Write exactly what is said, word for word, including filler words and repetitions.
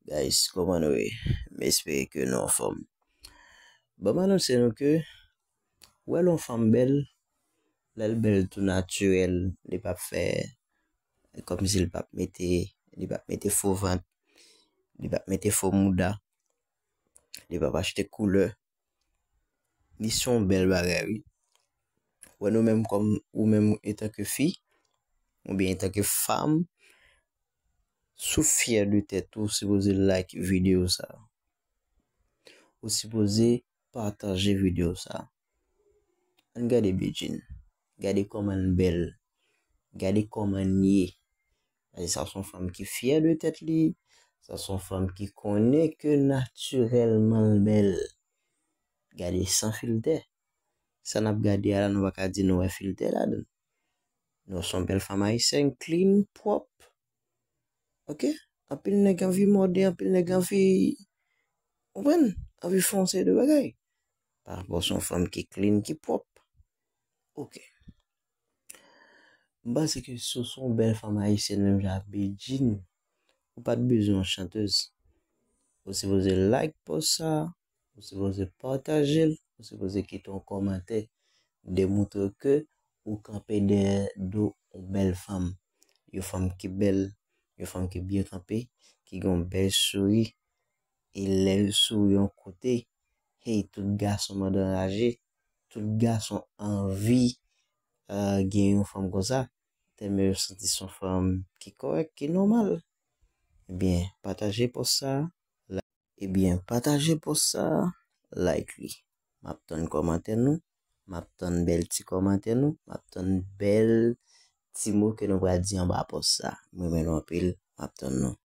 Guys, kòman nou ye? M espere ke nou anfòm. Bon, m anonse nou ke, wè lè yon fanm bèl, lè l bèl tou natirèl, li p ap fè kòmsi li p ap mete, li p ap mete fo vant, li p ap mete fo mouda, li p ap achte koulè. Li se yon bèl bagay, wi. Wè nou menm kòm, ou menm etanke fi, oubyen etanke fanm, si w fyè de tèt ou, ou sipoze like videyo sa. Ou sipoze pataje videyo sa. Ann gade Bedjine. Gade kòman l bèl. Gade kòman l ye. Paske sa se yon fanm ki fyè de tèt li. Sa se yon fanm ki konnen ke natirèlman l bèl. Gade san filtè. Sa n ap gade a la, nou pa ka di nou wè filtè ladan l. Nou se yon bèl fanm ayisyèn, clean, pwòp. Ok? Anpil nèg anvi mòde, anpil nèg anvi, konprann? Anvi fè yon seri de bagay. Pa rapò se yon fanm ki clean, ki pwòp. Ok. M panse ke si w se yon bèl fanm ayisyèn menm jan ak Bedjine, ou pa t bezwen yon chantèz. Ou sipoze like pòs sa, ou sipoze pataje l, ou sipoze kite yon kòmantè, demoutre ke ou kanpe dèyè do yon bèl fanm. Yon fanm ki bèl, yon fanm ki byen kanpe, ki gen yon bèl souri, e lè l souri yon kote, hey, tout gason mande anraje, tout gason anvi, euh, gen yon fanm konsa, tèlman yo santi se yon fanm ki kòrèk, ki nòmal. Ebyen, pataje pòs sa, la, ebyen, pataje pòs sa, like li. M ap tann kòmantè nou, m ap tann bèl ti kòmantè nou, m ap tann bèl ti mo ke nou pral di anba pòs sa. M renmen nou anpil, m ap tann nou.